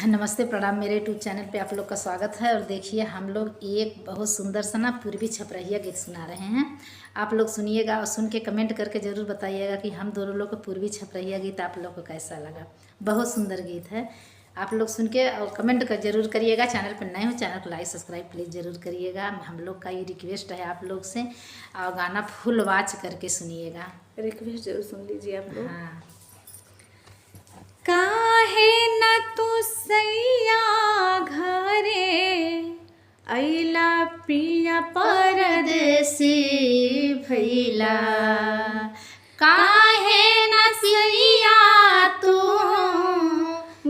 नमस्ते प्रणाम। मेरे यूट्यूब चैनल पे आप लोग का स्वागत है। और देखिए, हम लोग एक बहुत सुंदर सा ना पूर्वी छपरहिया गीत सुना रहे हैं। आप लोग सुनिएगा और सुन के कमेंट करके ज़रूर बताइएगा कि हम दोनों लोग का पूर्वी छपरहिया गीत आप लोग को कैसा लगा। बहुत सुंदर गीत है। आप लोग सुन के और कमेंट कर ज़रूर करिएगा। चैनल पर नए हो, चैनल को लाइक सब्सक्राइब प्लीज़ ज़रूर करिएगा। हम लोग का ये रिक्वेस्ट है आप लोग से। और गाना फुल वॉच करके सुनिएगा। रिक्वेस्ट जरूर सुन लीजिए आप लोग। हाँ। काहे न तू सैया घरे अइला पिया परदेसी भैला, काहे न सैया तू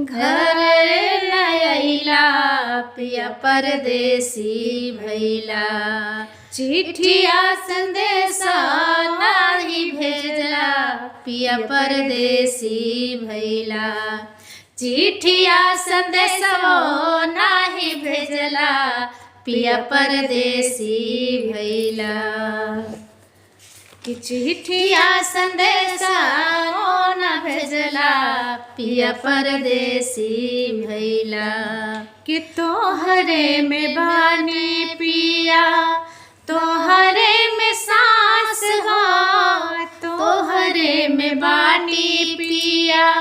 घर न अइला, पिया परदेसी भैला। चिट्ठिया संदेशा नाही भेजला, पिया परदेसी भैला। चिट्ठिया संदेशो नाही भेजला, पिया परदेसी भैला। कि चिट्ठिया चिट्ठिया संदेशा न भेजला, पिया परदेसी भैला। कि तोहरे में बानी पिया, तोहरे में सांस हो, तोहरे में बानी पिया,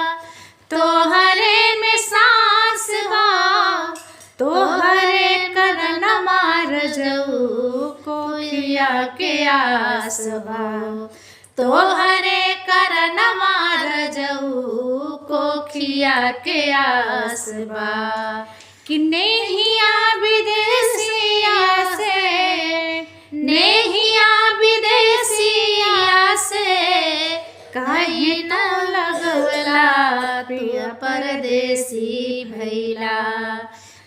तोहरे में सांस हो, तोहरे करन मार जाऊ कोखिया के आस हो, तोहरे करन मार जाऊ कोखिया के आस बा। कि नेहिया विदेशिया से, नेहिया विदेशिया से काहे काहे न लगवला, पिया परदेसी भैला।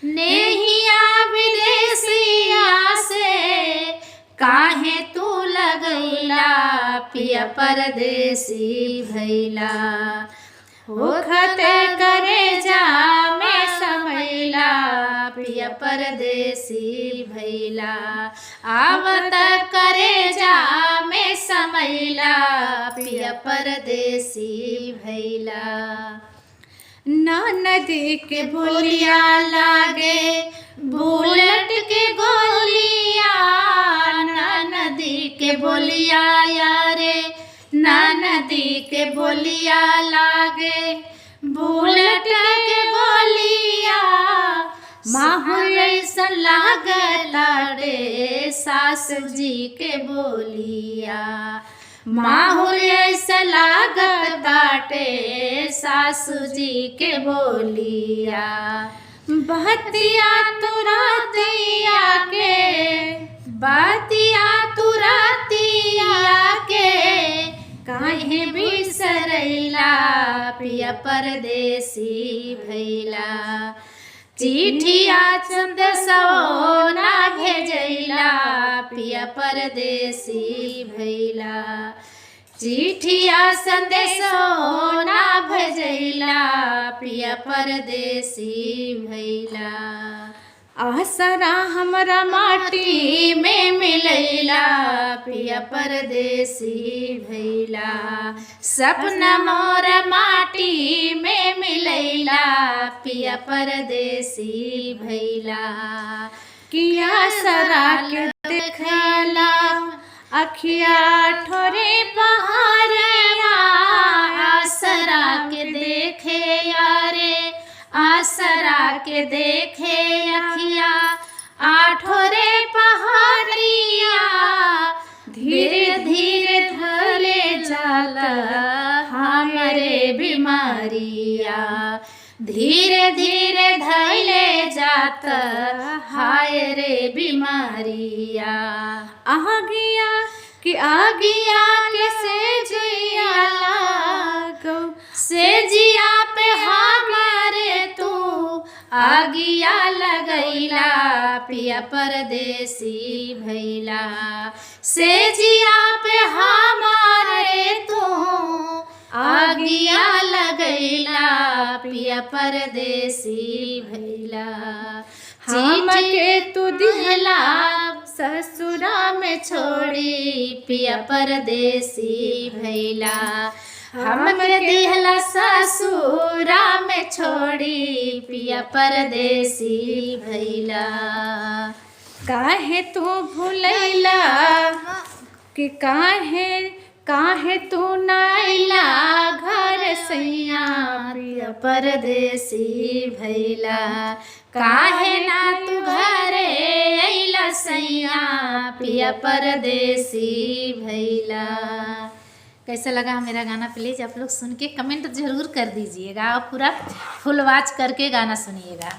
नेहिया विदेशिया से काहे तू लगैला, पिया परदेसी भैला। होखते करे जा में समैला, पिया परदेसी भैला। आवत करे जा में समैला, पिया परदेसी भैला। ना नदी के बोलिया लागे बुलेट के गोलिया, ना नदी के बोलिया यारे, ना नदी के बोलिया लागे बुलेट के गोलिया। माहुल ऐसन लागला रे सास जी के बोलिया, माहुल ऐसा लागत बाटे सासू जी के बोलिया। बहतिया तुरातिया के, बातिया तुरातिया के काहे बिसरैला, पिया परदेसी भैला। चिट्ठिया चंद ना भेजैला, पिया परदेसी भैला। चिट्ठिया संदेशो ना भेजैला, पिया परदेसी भैला। आसरा हमरा माटी माटी में मिलैला, पिया परदेसी भैला। सपना मोर माटी में मिलैला, पिया परदेसी भैला। किया सरा के देखला अखिया ठोरे पहाड़िया, आसरा के देखे यारे, आसरा के देखे अखिया आठोरे पहाड़िया। धीरे धीरे धले जाला हमरे बीमारिया, धीरे धीरे धैले जात हाय रे बीमारिया। आ गया कि आगिया के से जिया लागो, से जिया पे हमारे तू आगिया लगैला, पिया परदेसी भैला। से जिया पे हमारे तू आगिया लगैला, पिया परदेसी भैला। हमके तू दिहला ससुरा में छोड़ी, पिया परदेसी भैला। हमके दिहला ससुरा में छोड़ी, पिया परदेसी भैला। काहे तू भूलैला कि काहे काहे तू नाइला घर सैया पिया परदेसी भैला। काहे ना तू घरे अइला सैया पिया परदेसी भैला। कैसा लगा मेरा गाना? प्लीज़ आप लोग सुन के कमेंट ज़रूर कर दीजिएगा और पूरा फुल वॉच करके गाना सुनिएगा।